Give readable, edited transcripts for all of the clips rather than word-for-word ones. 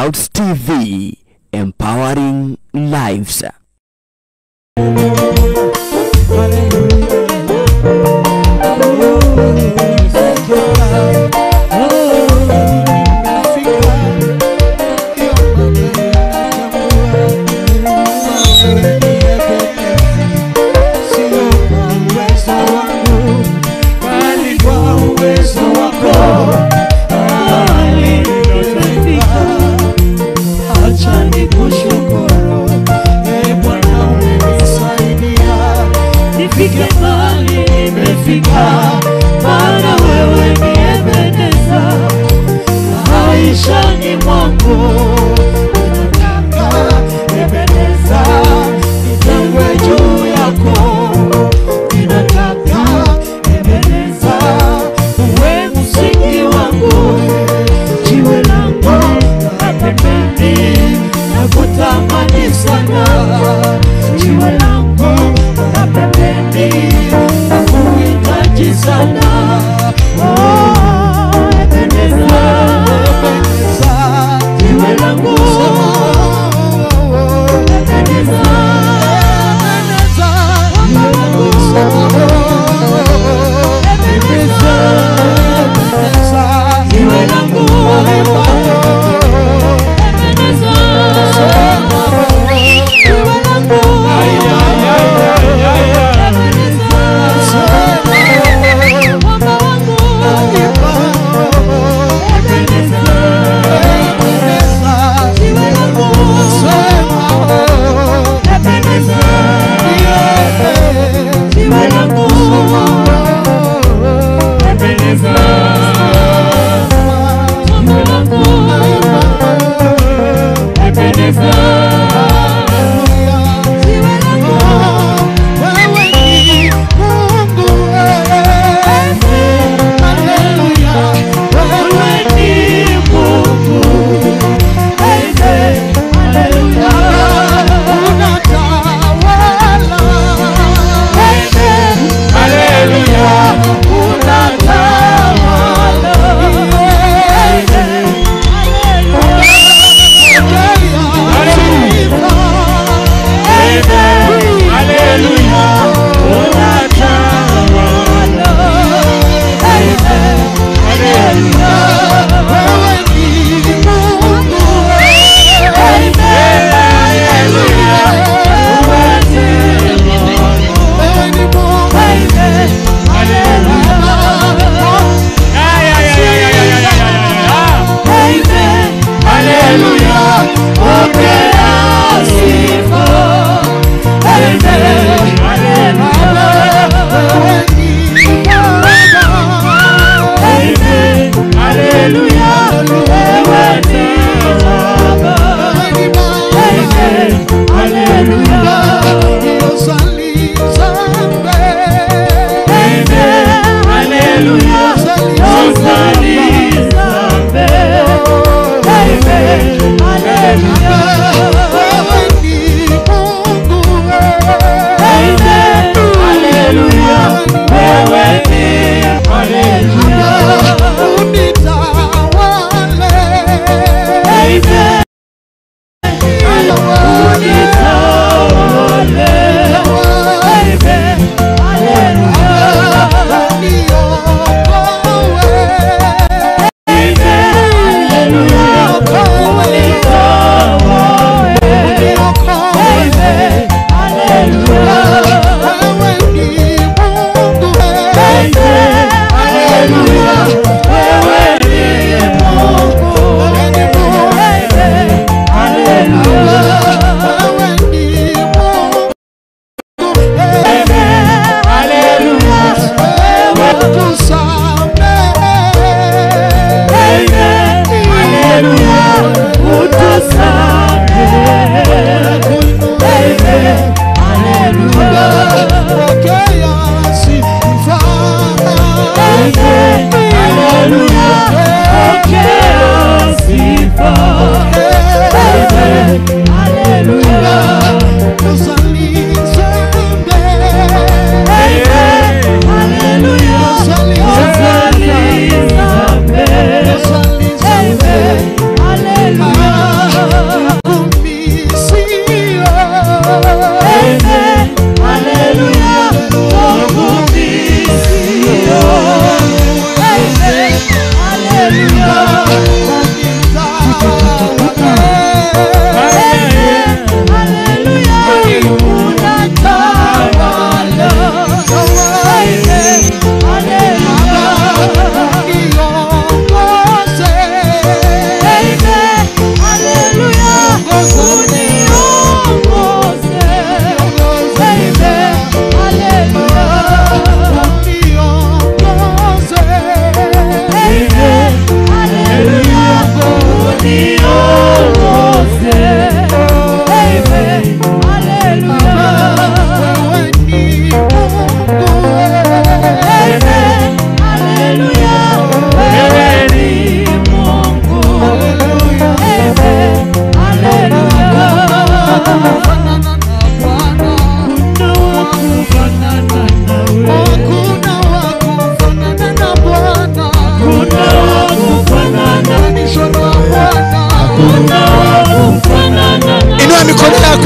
Clouds TV, empowering lives. Acha nikushukuru, e Bwana umenisaidia.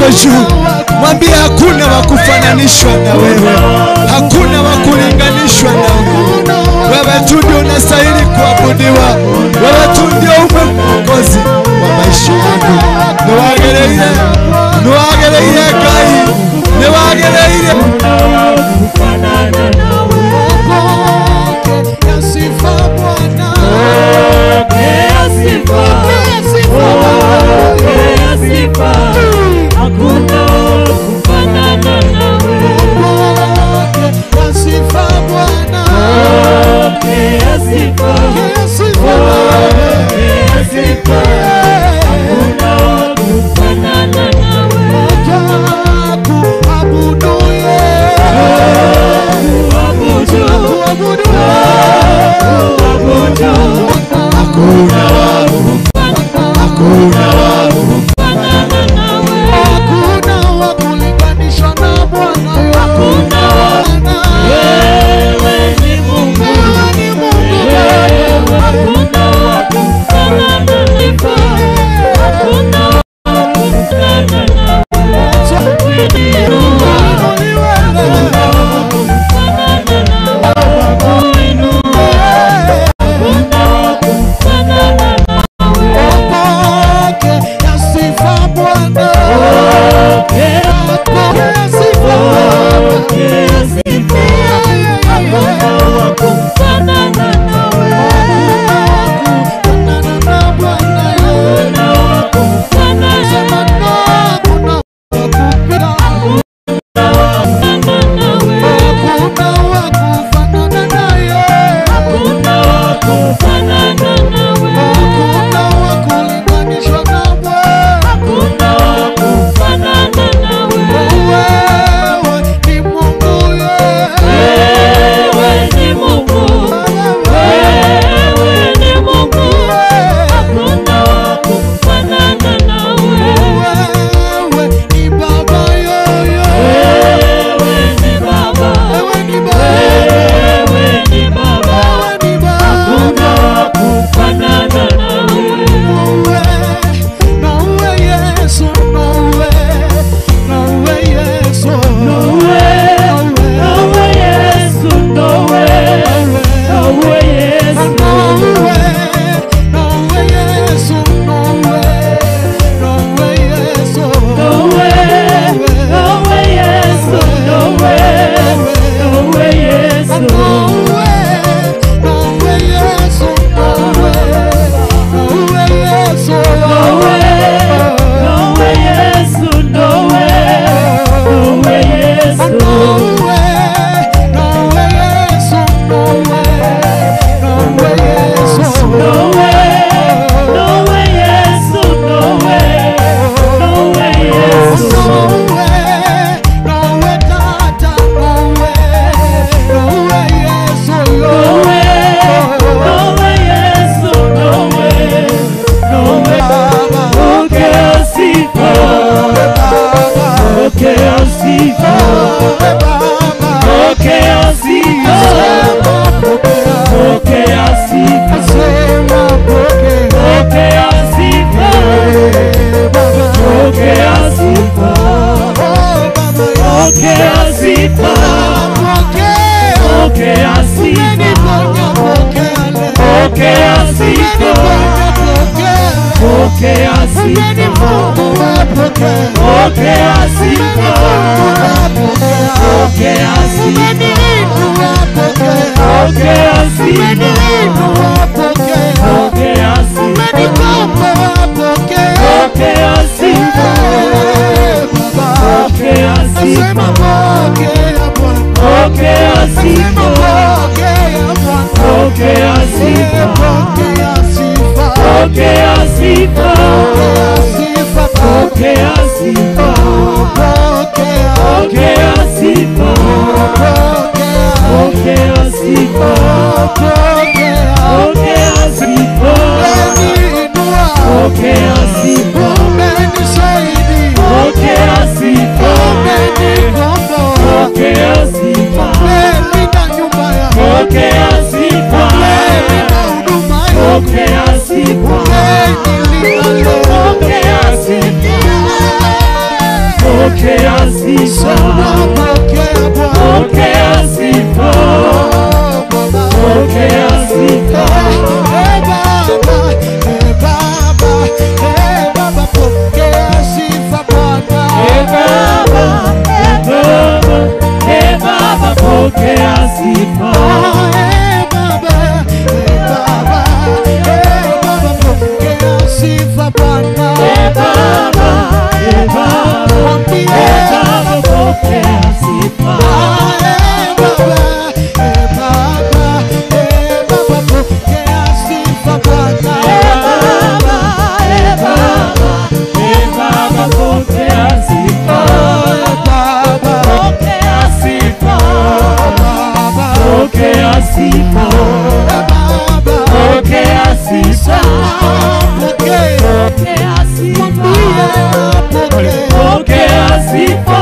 yako juu. Mwambie hakuna wa kufananishwa na wewe, hakuna wa kulinganishwa na wewe. Wewe tu ndio unastahili kuabudiwa, wewe tu ndio uwe mwokozi wa maisha yangu. Niwagereire, niwagereire Ngai, niwagereire. Pokea sifa. Pokea sifa. Pokea sifa. Pokea sifa. Pokea sifa. Eh Baba, eh Baba, eh Baba, pokea sifa Bwana. Eh Baba, eh Baba, eh Baba, pokea sifa. Eh Baba, eh Baba, eh Baba, pokea sifa Bwana. Eh Baba, eh Baba, eh Baba, pokea sifa. Eh Baba, eh Baba, eh Baba, pokea sifa Bwana. Eh Baba, eh Baba, eh Baba, pokea sifa. Eh Baba, Pokea sifa. Baba, Pokea sifa. eh Baba, Pokea sifa. pokea, Pokea sifa. pokea, Pokea sifa.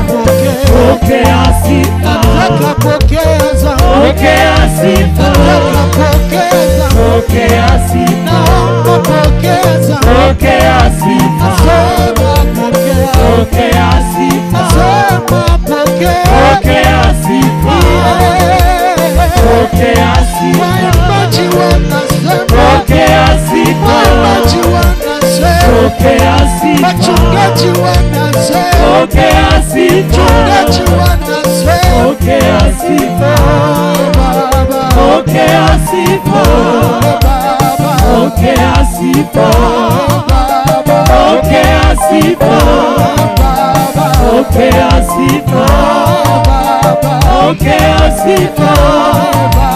pokea. Pokea sifa. Nataka pokea zangu, Pokea sifa. nataka pokea zangu, Pokea sifa. naomba pokea zangu, Pokea sifa. nasema pokea, Pokea sifa. nasema pokea. Pokea sifa. Pokea sifa. Waimbaji wanasema, Pokea sifa. waimbaji wanasema, Pokea sifa. wachungaji wanasema, Pokea sifa. wachungaji wanasema, Pokea sifa. Baba, Pokea sifa. Baba, Pokea sifa. Baba, Pokea sifa. Baba, Pokea sifa. Baba, Pokea sifa. Baba,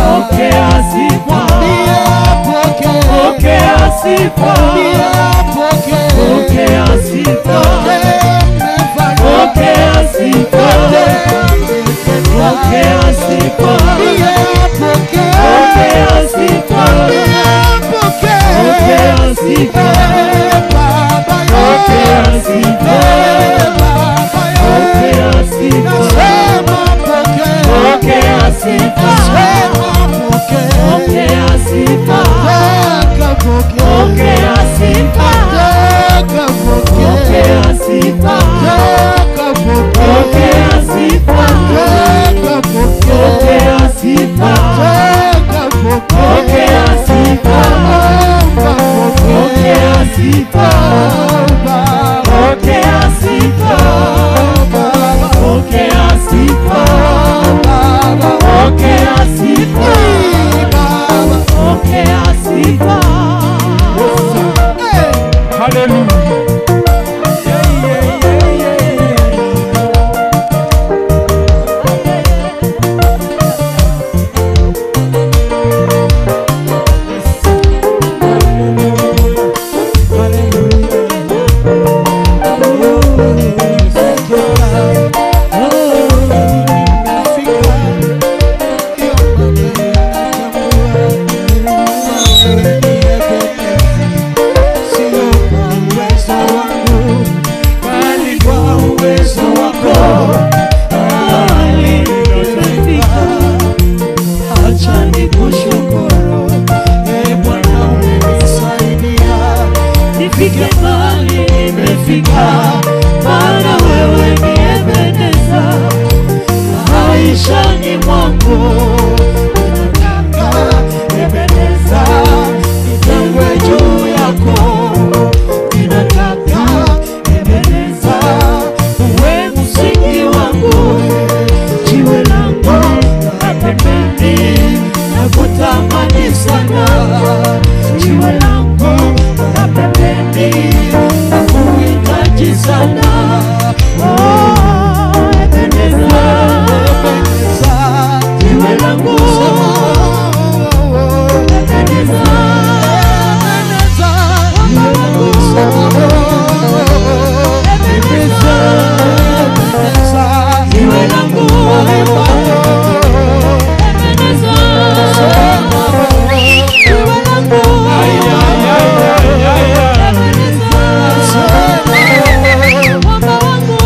Pokea sifa. Mwambie apokee, Pokea sifa. mwambie apokee, Pokea sifa. yote mmefanya, Pokea sifa. yote mmetenda. Pokea sifa. Mwambie apokee, Pokea sifa. mwambie apokee. Pokea sifa. Eh, Baba Pokea ye, sifa. eh, Baba ye, Pokea sifa. nasema pokee, Pokea sifa. nasema pokee. Pokea sifa. Nataka pokea, Pokea sifa. nataka pokea, Pokea sifa. nataka pokea, Pokea sifa. nataka pokea, Pokea sifa. nataka pokea, Pokea sifa. naomba pokea, Pokea sifa. Baba, Pokea sifa. Baba, Pokea sifa. Baba, Pokea sifa. Baba. Pokea sifa. Hey. Hallelujah. Yeah, yeah, yeah, yeah, Bali kwa uwezo wako yeah. Nimefika. Acha nikushukuru. e Bwana, umenisaidia Nifike mahali nimefika, maana wewe ni Ebeneza maishani mwangu. Nataka Ebeneza nijengwe juu yako, ninataka Ebeneza Uwe msingi wangu, jiwe langu la pembeni, nakutamani sana. Jiwe langu la pembeni, nakuhitaji sana. Oh, Ebeneza, Ebeneza jiwe langu, Ebeneza, Ebeneza, jiwe langu, Ebeneza, jiwe langu, Ebeneza, mwamba wangu.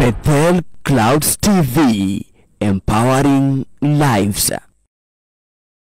Bethel Clouds TV, empowering lives.